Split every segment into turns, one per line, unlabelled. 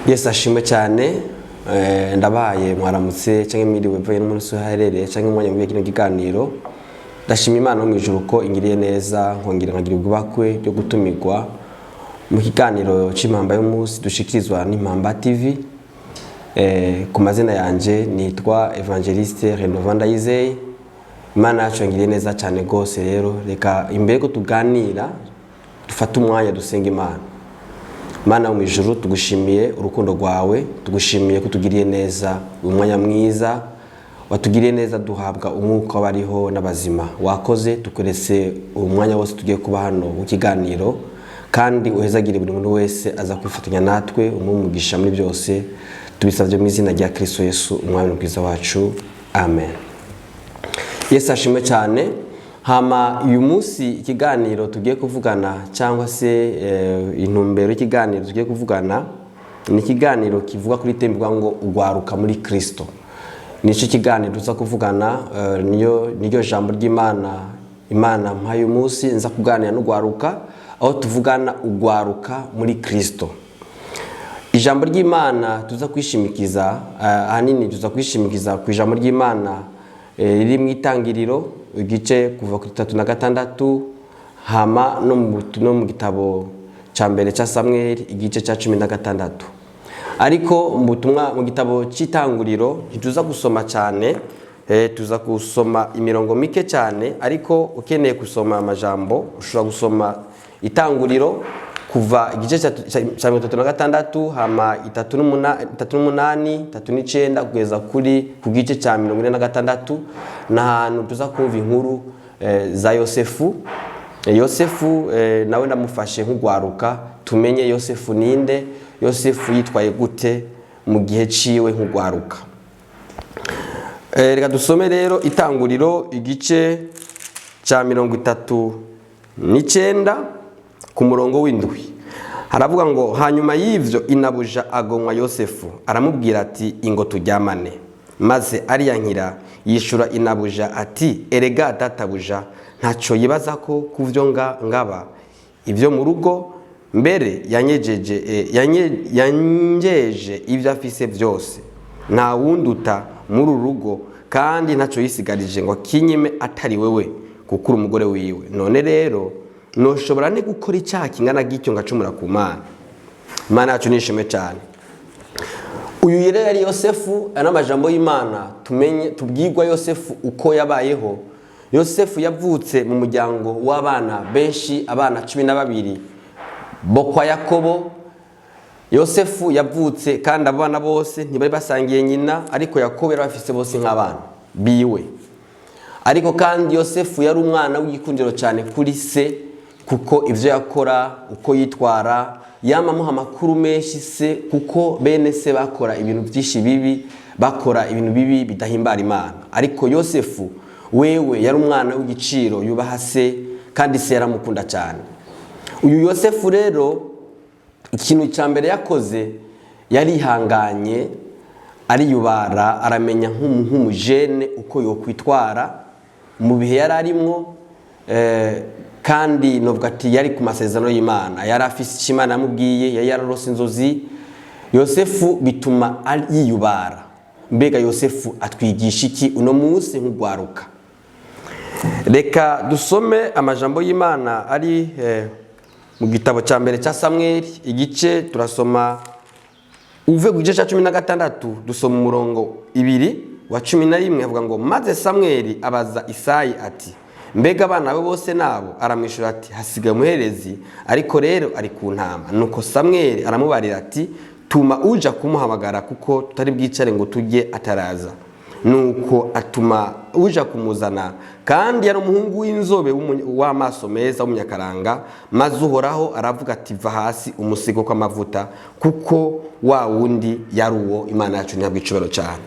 Yesu ashimwe cyane. Ndabaye mwaramutse cyangwa mwiriwe mvuye n'umunsi uherereye cyangwa umwanya muri kino kiganiro. Ndashima Imana yo mu ijuru ko ingiriye neza, nkongera nkagira ubwubakwe byo gutumirwa mu kiganiro cy'Impamba y'umunsi dushikirizwa n'Impamba TV. Ku mazina yanjye nitwa Evangeliste Renova Ndayizeye. Imana yacu yangiriye neza cyane rwose. Rero reka imbere ko tuganira dufate umwanya dusenga Imana. Mana yo mu ijuru, tugushimiye urukundo rwawe, tugushimiye ko utugiriye neza, uyu mwanya mwiza watugiriye neza, duhabwa umwuka w'abariho n'abazima. Wakoze, tukuretse uyu mwanya wose tugiye kuba hano mu kiganiro, kandi uhezagire buri muntu wese aza kwifatanya natwe, umuhe umugisha muri byose. Tubisabye mu izina rya Kristo Yesu, umwami mwiza wacu, amen. Yesu ashimwe cyane. Hama uyu munsi ikiganiro tugiye kuvugana, cyangwa se intumbero y'ikiganiro tugiye kuvugana, ni ikiganiro kivuga kuri thème ivuga ngo "Ugwaruka muri Kristo". Nicyo kiganiro tuza kuvugana, niyo niryo jambo ry'Imana Imana mpaye uyu munsi nza kuganira n'ugwaruka, aho tuvugana ugwaruka muri Kristo. Ijambo ry'Imana tuza kwishimikiza, ahanini tuza kwishimikiza ku ijambo ry'Imana riri mu Itangiriro, igice kuva ku 36, hama no mu gitabo cya mbere cya Samweli, igice cya 16. Ariko mu butumwa mu gitabo cy'Itanguriro ntituza gusoma cyane, tuza gusoma imirongo mike cyane. Ariko ukeneye gusoma amajambo, ushobora gusoma Itanguriro kuva igice cya 36, hama 38, 39, kugeza ku gice cya 46. Ni ahantu tuza kumva inkuru za Yosefu. Yosefu nawe ndamufashe nk'ugwaruka, tumenye Yosefu ninde, Yosefu yitwaye gute mu gihe ciwe nk'ugwaruka. Reka dusome rero Itanguriro, igice cya 39, ku murongo w'7. Haravuga ngo: "Hanyuma y'ivyo inabuja agomwa Yosefu, aramubwira ati: 'Ingo turyamane.' Maze ariyankira, yishura inabuja ati: 'Erega databuja ntacyo yibaza ko kuvyo ngaba ibyo mu rugo, mbere yanyejeje yanjeje ibyo afise byose. Nta wunduta muri uru rugo, kandi ntacyo yisigarije ngo akinyime atari wewe, kuko uri umugore wiwe. None rero noshobora ne gukora icyaha kingana gityo ngacumura ku Mana?'" Imana yacu nishimwe cyane. Uyu rero yari Yosefu. Aya ni amajambo y'Imana tumenye, tubwirwa Yosefu uko yabayeho. Yosefu yavutse mu muryango w'abana benshi, abana 12 bo kwa Yakobo. Yosefu yavutse, kandi abo bana bose ntibari basangiye nyina, ariko Yakobo yari abafise bose nk'abana biwe. Ariko kandi Yosefu yari umwana w'igikundiro cyane kuri se, kuko ibyo yakora, uko yitwara, yama amuha amakuru menshi se, kuko bene se bakora ibintu byinshi bibi, bakora ibintu bibi bidahimbara Imana. Ariko Yosefu wewe yari umwana w'igiciro, yubaha se, kandi se yaramukunda cyane. Uyu Yosefu rero, ikintu cya mbere yakoze, yarihanganye, ariyubara, aramenya nk'umujene uko yokwitwara mu bihe yari arimwo. Kandi novuga ati yari ku masezerano y'Imana, yari afise icyo Imana yamubwiye, yari yararose inzozi. Yosefu bituma yiyubara. Mbega Yosefu atwigisha iki uno munsi nk'ugwaruka? Reka dusome amajambo y'Imana ari mu gitabo cya mbere cya Samweli, igice turasoma uve ku gice cya 16, dusoma umurongo ibiri wa 11. Avuga ngo: "Maze Samweli abaza Isayi ati: 'Mbega abana be bose nabo?' Aramwishyura ati: 'Hasigaye umuherezi, ariko rero ari ku ntama.' Nuko Samweli aramubarira ati: 'Tuma uja kumuhamagara, kuko tutari bwicare ngo tujye ataraza.' Nuko atuma uja kumuzana, kandi yari umuhungu w'inzobe w'amaso meza w'umunyakaranga. Maze Uhoraho aravuga ati: 'Va hasi, umusige kw'amavuta, kuko wa wundi yari uwo.'" Imana yacu ntihabwa icubahiro cyane.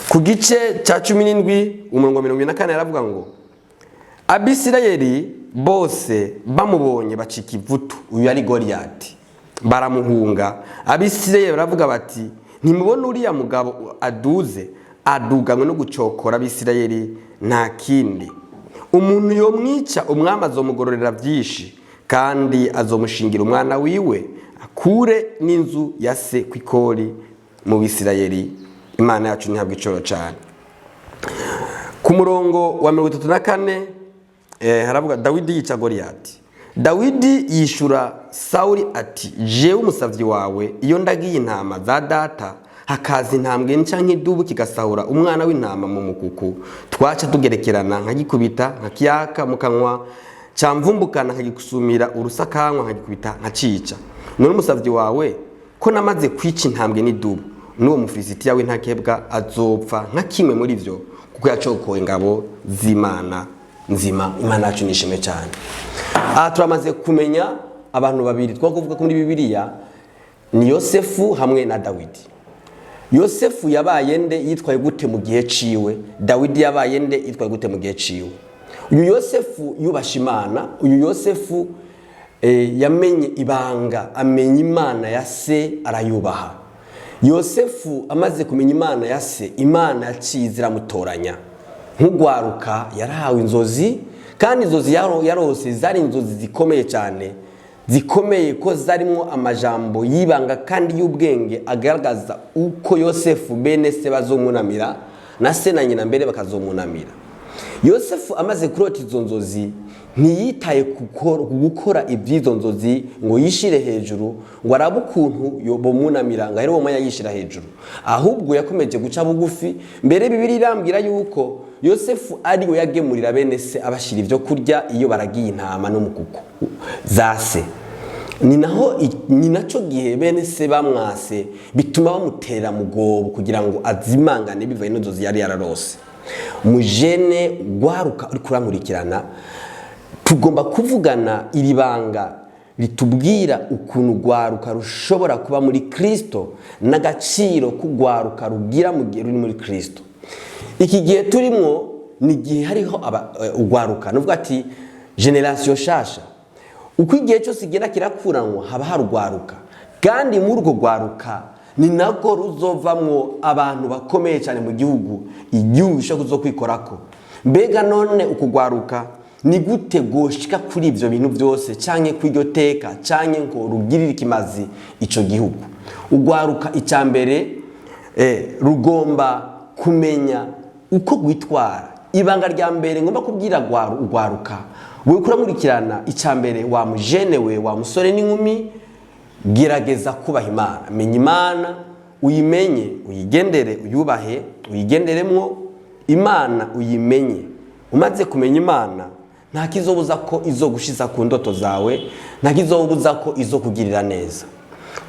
Ku gice cya 17, umurongo 44, aravuga ngo: "Abisirayeli bose bamubonye bacika ivutu." Uyu yari Goliyati. "Baramuhunga. Abisirayeli baravuga bati: 'Ntimubona uriya mugabo aduze? Aduganywe no gucokora Abisirayeli, nta kindi. Umuntu yomwica, umwami azomugororera byinshi, Kandi azomushingira umwana wiwe, akure n'inzu ya se kw'ikori mu Bisirayeli. Imana yacu ntihabwa icoro cyane. Ku murongo wa 34 haravuga Dawidi yica Goliyati. Dawidi yishura Sawuli ati: "Jewe umusavyi wawe, iyo ndagiye intama za data, hakaza intambwe nca nk'idubu kigasahura umwana w'intama mu mukuku, twaca tugerekerana, nkagikubita nkakiyaka mu kanwa, camvumbukana nkagikusumira urusakanwa, nkagikubita nkacica. None umusavyi wawe ko namaze kwica intambwe n'idubu, n'uwo Mufilisitiya w'intakebwa azopfa nka kimwe muri vyo, kuko yacokoye ingabo z'Imana nzima." Imana yacu nishimwe cyane. Aha turamaze kumenya abantu babiri twakuvuga ko muri Bibiliya ni Yosefu hamwe na Dawidi. Yosefu yabaye nde? Yitwaye gute mu gihe ciwe? Dawidi yabaye nde? Yitwaye gute mu gihe ciwe? Uyu Yosefu yubasha Imana. Uyu Yosefu yamenye ibanga, amenya Imana ya se, arayubaha. Yosefu amaze kumenya Imana ya se, Imana yaciye iramutoranya. Nk'ugwaruka yarahawe inzozi, kandi inzozi yarose zari inzozi zikomeye cyane, zikomeye ko zarimo amajambo y'ibanga kandi y'ubwenge, agaragaza uko Yosefu bene se bazomunamira, na se na nyina mbere bakazomunamira. Yosefu amaze kurota izo nzozi, ntiyitaye ku gukora iby'izo nzozi ngo yishire hejuru, ngo arabe ukuntu bomunamira, ngo ahere uwo mwanya yishira hejuru. Ahubwo yakomeje guca bugufi. Mbere Bibiliya irambwira yuko Yosefu ari we yagemurira bene se, abashyira ibyo kurya iyo baragiye intama n'umukuku za se. Ni naho, ni nacyo gihe bene se bamwase, bituma bamutera mugobo kugira ngo azimangane bivaye n'inzozi yari yararose. Mujene gwaruka uri kurankurikirana, tugomba kuvugana iri banga ritubwira ukuntu gwaruka rushobora kuba muri Kristo n'agaciro k'ugwaruka rugira mu gihe ruri muri Kristo. Iki gihe turimo ni igihe hariho ugwaruka, nuvuga ati génération shasha. Uko igihe cyose igenda kirakuranwa, haba hari ugwaruka, kandi muri urwo rwaruka ni nako ruzovamwo abantu bakomeye cyane mu gihugu, igihugu gishobora kuzokwikorako. Mbega none ukugwaruka ni gute goshika kuri ibyo bintu byose, canke kuri iryo teka, canke ngo rugirire ikimazi ico gihugu? Ugwaruka, icya mbere rugomba kumenya uko rwitwara. Ibanga rya mbere ngomba kubwira ugwaruka wewe kuramurikirana, icya mbere, wa mujene we, wa musore n'inkumi, gerageza kubaha Imana. Menya Imana, uyimenye, uyigendere, uyubahe, uyigenderemwo. Imana uyimenye. Umaze kumenya Imana, nta kizobuza ko izo gushiza ku ndoto zawe, nta kizobuza ko izo kugirira neza.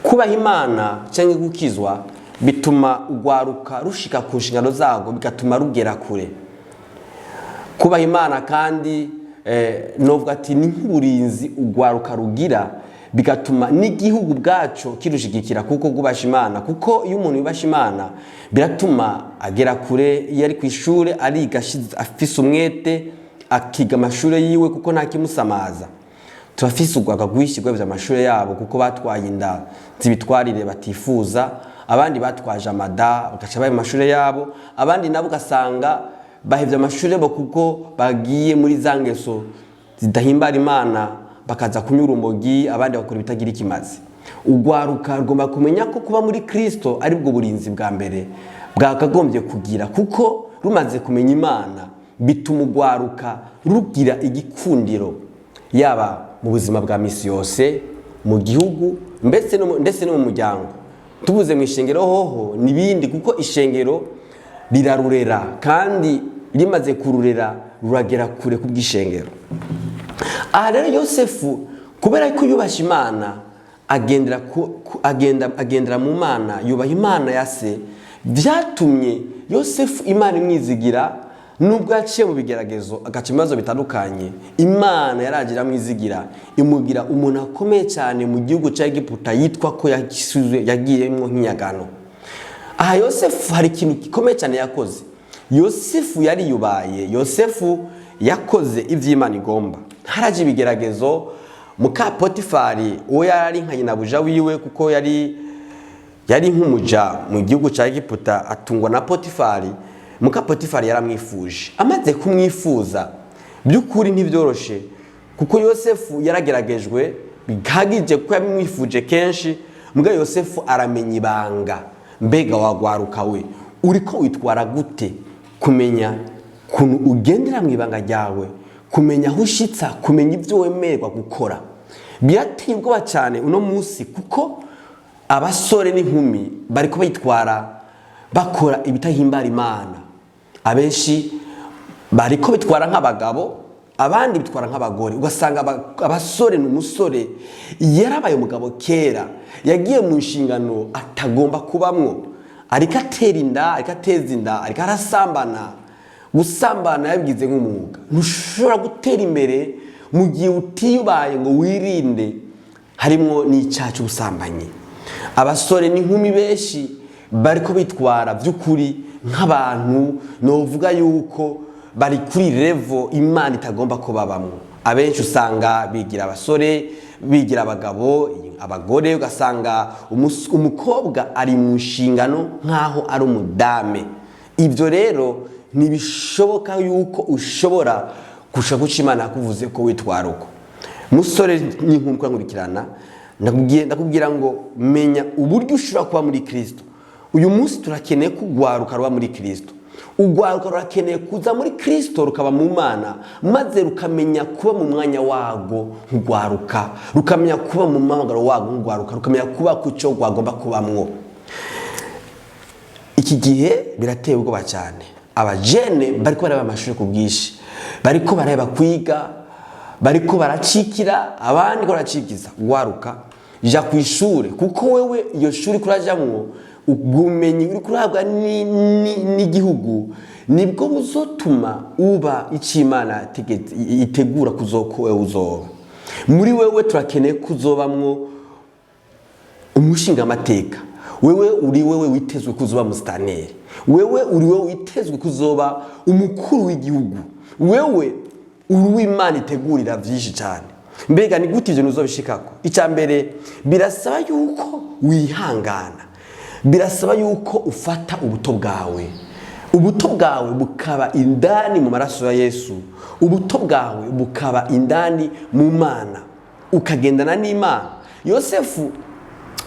Kubaha Imana cyangwa gukizwa bituma ugwaruka rushika ku nshingano zarwo, bigatuma rugera kure. Kubaha Imana kandi novuga ati ni nk'uburinzi ugwaruka rugira, bigatuma n'igihugu bwaco kirushigikira kuko rwubasha Imana. Kuko iyo umuntu yubasha Imana, biratuma agera kure. Iyo ari ku ishuri, ariga afise umwete, akiga amashuri yiwe kuko nta kimusamaza. Turafise urwaruka rwinshi rwahevye amashuri yabo kuko batwaye inda z'ibitwarire batifuza, abandi batwaje amada bagaca baba amashuri yabo, abandi nabo ugasanga bahevye amashuri yabo kuko bagiye muri za ngeso zidahimbara Imana, bakaza kunywa urumogi, abandi bakora ibitagira ikimazi. Ugwaruka rugomba kumenya ko kuba muri Kristo ari bwo burinzi bwa mbere bwakagombye kugira, kuko rumaze kumenya Imana bituma ugwaruka rugira igikundiro, yaba mu buzima bwa misi yose, mu gihugu, mbese ndetse no mu muryango. Tubuze mu ishengero hoho n'ibindi, kuko ishengero rirarurera, kandi rimaze kururera ruragera kure kubw'ishengero. Aha rero Yosefu, kubera ko yubasha Imana, agendera agendera mu Mana, yubaha Imana ya se, byatumye Yosefu Imana imwizigira. Nubwo yaciye mu bigeragezo, agaca ibibazo bitandukanye, Imana yaragira amwizigira, imugira umuntu akomeye cyane mu gihugu cya Egiputa, yitwa ko yagiyemo nk'inyagano. Aha Yosefu hari ikintu gikomeye cyane yakoze. Yosefu yariyubaye. Yosefu yakoze iby'Imana igomba. Haraje ibigeragezo. Muka Potifari, uwo yari nka nyinabuja wiwe, kuko yari nk'umuja mu gihugu cya Egiputa, atungwa na Potifari. Muka Potifari yaramwifuje. Amaze kumwifuza, by'ukuri ntibyoroshe. Kuko Yosefu yarageragejwe bihagije, kuko yabimwifuje kenshi. Mbwa Yosefu aramenya ibanga. Mbega wagwaruka we, uriko witwara gute kumenya kuntu ugendera mu ibanga ryawe, kumenya aho ushitsa, kumenya ibyo wemererwa gukora? Birateye ubwoba cyane uno munsi, kuko abasore n'inkumi bariko bitwara, bakora ibitahimbara Imana. Abenshi bariko bitwara nk'abagabo, abandi bitwara nk'abagore. Ugasanga abasore n'umusore yarabaye umugabo kera, yagiye mu nshingano atagomba kubamwo, ariko atera inda, ariko ateza inda, ariko arasambana. Gusambana yabigize nk'umwuga. Ntushobora gutera imbere mu gihe utiyubaye ngo wirinde, harimwo n'icyaha cy'ubusambanyi. Abasore n'inkumi benshi bariko bitwara by'ukuri nk'abantu novuga yuko bari kuri level Imana itagomba ko babamwo. Abenshi usanga bigira abasore, bigira abagabo, abagore. Ugasanga umukobwa ari mu nshingano nk'aho ari umudame. Ibyo rero ntibishoboka yuko ushobora gushaka guca Imana yakuvuze ko witwara uko. Musore n'inkumi nkurikirana, ndakubwira ngo menya uburyo ushobora kuba muri Kirisito. Uyu munsi turakeneye ko ugwaruka ruba muri Kirisito. Ugwaruka rurakeneye kuza muri Kirisito, rukaba mu Mana, maze rukamenya kuba mu mwanya wago nk'ugwaruka, rukamenya kuba mu muhamagaro wago nk'ugwaruka, rukamenya kuba ku cyo rwagomba kubamwo. Iki gihe birateye ubwoba cyane. Abajene bariko bareba amashuri ku bwinshi, bariko bareba kwiga, bariko baracikira, abandi ko baracikiza. Gwaruka, ja ku ishure, kuko wewe iyo shuri kurajamwo, ubumenyi uri kurahabwa n'igihugu nibwo buzotuma uba icyo Imana itegura kuzoko wewe uzoba. Muri wewe turakeneye kuzobamwo umushingamateka. Wewe uri wewe witezwe kuzoba musitaneri. Wewe uri wewe witezwe kuzoba umukuru w'igihugu. Wewe uri uw'Imana itegurira byinshi cyane. Mbega ni gute ibyo uzobishikako? Icya mbere, birasaba yuko wihangana, birasaba yuko ufata ubuto bwawe, ubuto bwawe bukaba indani mu maraso ya Yesu, ubuto bwawe bukaba indani mu Mana, ukagendana n'Imana. Yosefu,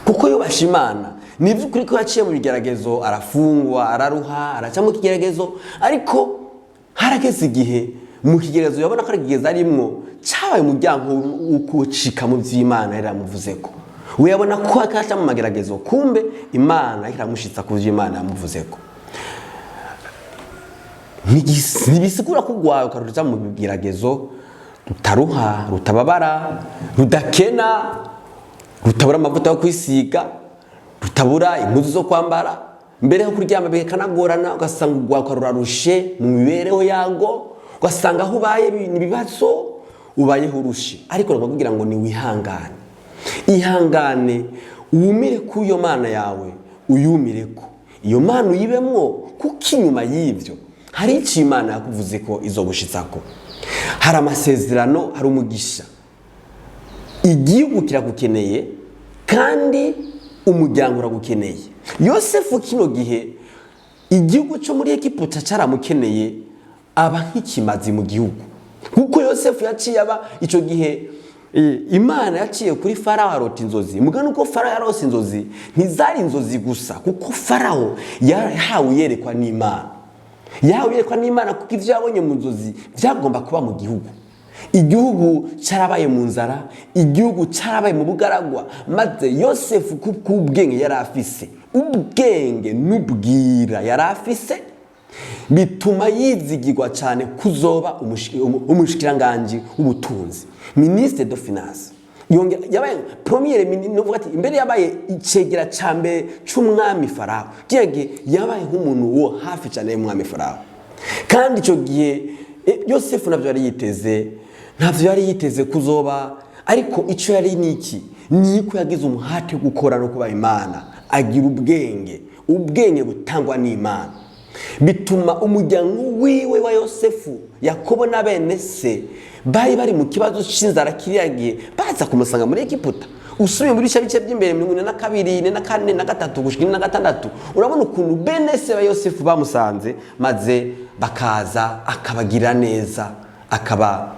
kuko yubasha Imana, ni by'ukuri ko yaciye mu bigeragezo, arafungwa, araruha, araca mu kigeragezo. Ariko harageze igihe mu kigeragezo yabona ko ari ikigeragezo arimwo cyabaye umuryango wo gucika mu by'Imana yari yamuvuze ko. We yabona ko akaca mu mageragezo, kumbe Imana iramushitsa ku by'Imana yamuvuze ko. Ntibisigura ko urwaruka ruja mu bigeragezo rutaruha, rutababara, rudakena, rutabura amavuta yo kwisiga, rutabura impuzu zo kwambara, mbere yo kuryama bikanagorana. Ugasanga urwaruka rurarushe mu mibereho yago, ugasanga aho ubaye ibibazo, ubayeho urushe. Ariko bakubwira ngo ni wihangane, ihangane, wumire ku iyo Mana yawe, uyumire ko iyo Mana uyibemwo, kuko inyuma y'ibyo hari icyo Imana yakuvuze ko izogushitsako. Hari amasezerano, hari umugisha. Igihugu kiragukeneye kandi umuryango uragukeneye. Yosefu kino gihe igihugu cyo muri Egiputa cyaramukeneye, aba nk'ikimazi mu gihugu, kuko Yosefu yaciye aba icyo gihe Imana yaciye kuri Farawo, arota inzozi. Mugani uko Farawo yarose inzozi, ntizari inzozi gusa, kuko Farawo yahawe yerekwa n'Imana, yahawe yerekwa n'Imana, kuko ibyo yabonye mu nzozi byagomba kuba mu gihugu. Igihugu cyarabaye mu nzara, igihugu cyarabaye mu bugaragwa. Maze Yosefu, kubwenge yari afise, ubwenge n'ubwira yari afise, bituma yizigirwa cyane kuzoba umushikiranganji w'ubutunzi, ministre de finance. Yabaye premier, novuga ati imbere yabaye icegera ca mbere c'umwami Farawo. Kiya gihe yabaye nk'umuntu wo hafi cyane y'umwami Farawo. Kandi icyo gihe Yosefu navyo yari yiteze, ntavyo yari yiteze kuzoba. Ariko icyo yari niki? Niko yagize umuhate wo gukora no kuba Imana, agira ubwenge, ubwenge butangwa n'Imana, bituma umuryango wiwe wa Yosefu, Yakobo na bene se bari bari mu kibazo c'inzara kiriya gihe, baza kumusanga muri Egiputa. Usubiye muri bice by'imbere, 42, 44 na 3 gushika 46, urabona ukuntu bene se ba Yosefu bamusanze, maze bakaza, akabagirira neza, akaba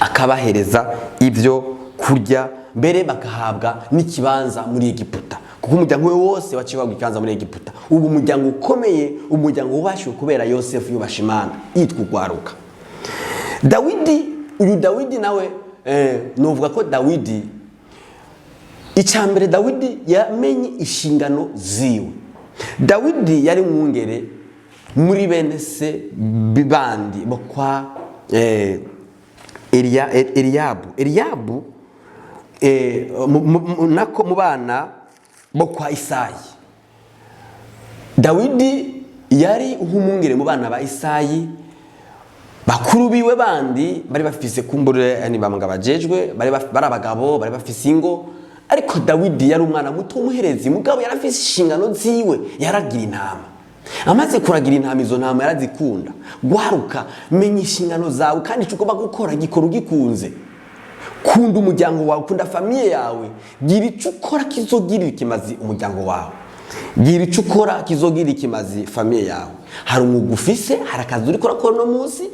Akabahereza ibyo kurya, mbere bakahabwa n'ikibanza muri Egiputa, kuko umuryango we wose waciye uhabwa ikibanza muri Egiputa. Ubu umuryango ukomeye, umuryango wubashiwe kubera Yosefu yubasha Imana, yitwa ugwaruka. Dawidi, uyu Dawidi nawe, nuvuga ko Dawidi, icya mbere, Dawidi yamenye inshingano ziwe. Dawidi yari mwungere muri bene se bandi bo kwa Eliyabu, nako mu bana bo kwa Isayi. Dawidi yari nk'umwungere mu bana ba Isayi. Bakuru biwe bandi bari bafise kumbure ni bamwe bajejwe, bari abagabo, bari bafise ingo, ariko Dawidi yari umwana muto w'umuherezi, mugabo yari afise inshingano ziwe. Yaragira intama. Amaze kuragira intama, izo ntama yarazikunda. Gwaruka, menya inshingano zawe, kandi icyo ugomba gukora gikora ugikunze. Kunda umuryango wawe, kunda famille yawe. Gira icyo ukora kizogirira ikimazi umuryango wawe, gira icyo ukora kizogirira ikimazi famille yawe. Hari umwuga ufise, hari akazi uriko urakora uno munsi.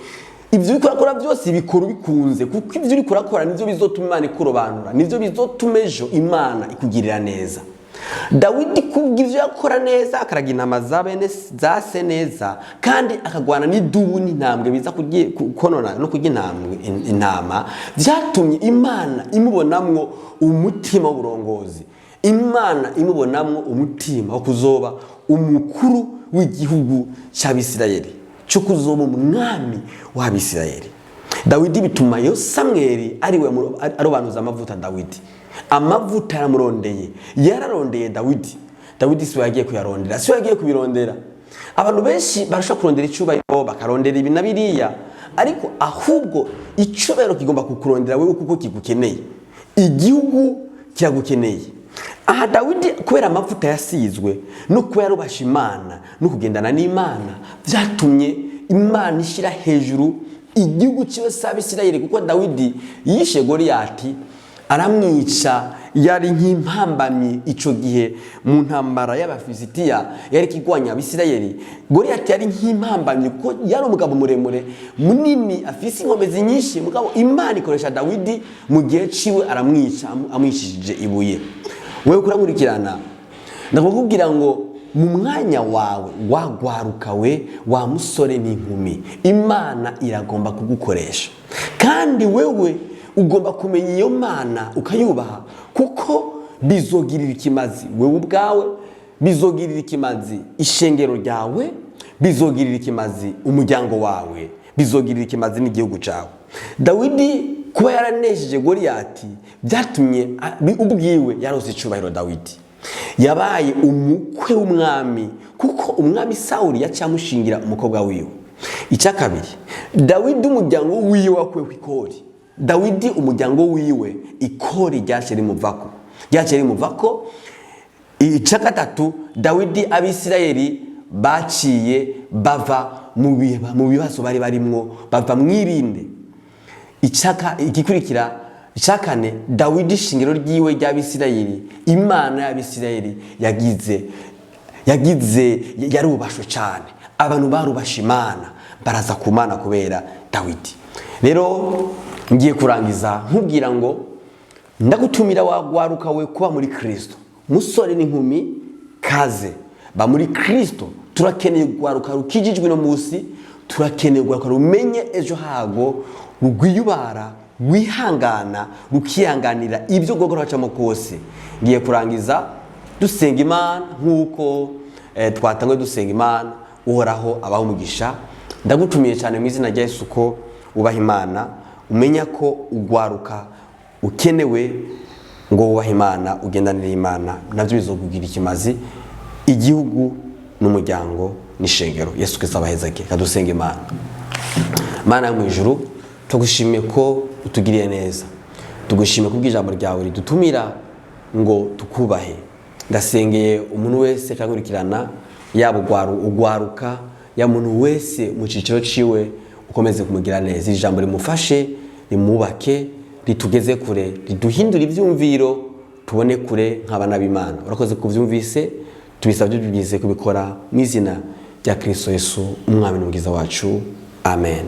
Ibyo uriko urakora byose bikora ubikunze, kuko ibyo uriko urakora nibyo bizotuma Imana ikurobanura, nibyo bizotuma ejo Imana ikugirira neza. Dawidi, kubw'ibyo yakora neza, akaraga intama za bene za se neza, kandi akagwana n'idubu n'intambwe biza konona no kurya intama, byatumye Imana imubonamwo umutima w'uburongozi, Imana imubonamwo umutima wo kuzoba umukuru w'igihugu cy'Abisirayeli, cyo kuzoba umwami w'Abisirayeli. Dawidi bituma yo Samweli ariwe arobanuza amavuta Dawidi. Amavuta yaramurondeye, yararondeye Dawidi. Dawidi siwe yagiye kuyarondera, siwe yagiye kubirondera. Abantu benshi barashobora kurondera icyubahiro, bakarondera ibi na biriya, ariko ahubwo icyubahiro kigomba kukurondera wewe, kuko kigukeneye. Igihugu kiragukeneye. Aha Dawidi, kubera amavuta yasizwe no kuba yarubasha Imana no kugendana n'Imana, byatumye Imana ishyira hejuru igihugu cyiwe s'Abisirayeli, kuko Dawidi yishe Goliyati, aramwica. Yari nk'impambamyi icyo gihe mu ntambara y'Abafilisitiya yari ikigwanya Abisirayeli. Goliyati yari nk'impambamyi kuko yari umugabo muremure, munini, afise inkomezi nyinshi. Mugabo Imana ikoresha Dawidi mu gihe ciwe, aramwica amwicishije ibuye. Wewe kurankurikirana, ndakubwira ngo mu mwanya wawe, wagwaruka we, wa musore n'inkumi, Imana iragomba kugukoresha, kandi wewe ugomba kumenya iyo Mana ukayubaha, kuko bizogirira ikimazi wewe ubwawe, bizogirira ikimazi ishengero ryawe, bizogirira ikimazi umuryango wawe, bizogirira ikimazi n'igihugu cyawe. Dawidi kuba yaranesheje Goliyati byatumye ubwiwe yarose icyubahiro. Dawidi yabaye umukwe w'umwami, kuko umwami Sawuli yaciye amushingira umukobwa wiwe. Icya kabiri, Dawidi umuryango wiwe wakuweho ikori. Dawidi umuryango wiwe ikori ryaciye rimuvako, ryaciye rimuvako. Icya gatatu, Dawidi Abisirayeli baciye bava mu bibazo bari barimwo, bava mwirinde. Icaka igikurikira, icya kane, Dawidi ishingiro ryiwe ry'Abisirayeli, Imana y'Abisirayeli yagize yarubashwe cyane. Abantu barubashe Imana, baraza ku Mana kubera Dawidi. Rero ngiye kurangiza nkubwira ngo ndagutumira, wagwaruka we, kuba muri Kristo. Musore n'inkumi, kaze ba muri Kristo. Turakeneye urwaruka rukijijwe no munsi, turakeneye urwaruka rumenye ejo hago, rwiyubara, rwihangana, rukihanganira ibyo rwego rwacamo kose. Ngiye kurangiza dusenga Imana nk'uko twatanguye dusenga Imana. Uhoraho abaho umugisha. Ndagutumiye cyane mu izina rya Yesu ko ubaha Imana, umenya ko ugwaruka ukenewe ngo wubahe Imana, ugendanire Imana, nabyo bizokugira ikimazi igihugu n'umuryango n'ishengero. Yesu Kristo abahezage. Kadusenga Imana. Mana yo mu ijuru, tugushimiye ko utugiriye neza, tugushimiye kubw'ijambo ryawe ridutumira ngo tukubahe. Ndasengeye umuntu wese akankurikirana, yaba ugwaruka, yaba umuntu wese mu cyiciro ciwe, ukomeze kumugira neza. Iri jambo rimufashe, rimwubake, ritugeze kure, riduhindure ibyumviro, tubone kure nk'abana b'Imana. Urakoze kubyumvise, tubisabye tubyize kubikora mu izina rya Kristo Yesu, umwami n'umugiza wacu. Amen.